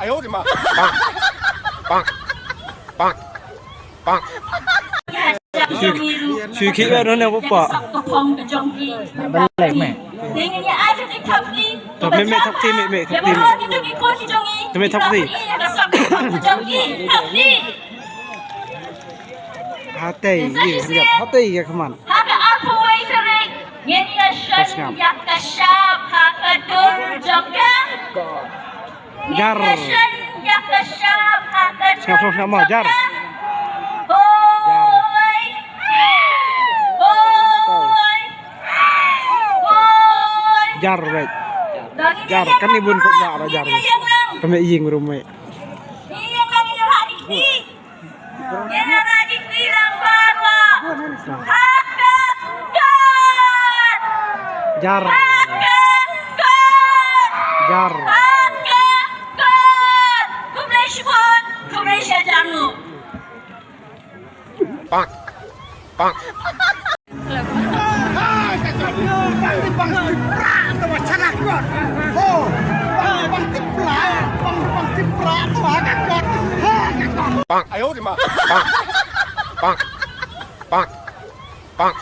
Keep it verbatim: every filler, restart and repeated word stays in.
Shu khi ba don ne papa. Ba lek me. To me me thap ti me me thap ti me. To me thap ti. Hatei ye, hatei ye kaman. Ha ka arphew wei tarik ngin ïa shen ïa ka shap ha ka dur jong ka. Jar. Sngap, sngap, sngap, ma, jar. Jar. Jar, wei. Jar, kan ni bun khop jar, jar. Kame ïing ruh me. Jar. Jar. Pak. Pak. Pak. Ayo, di ma. Pak. Pak. Pak. Pak.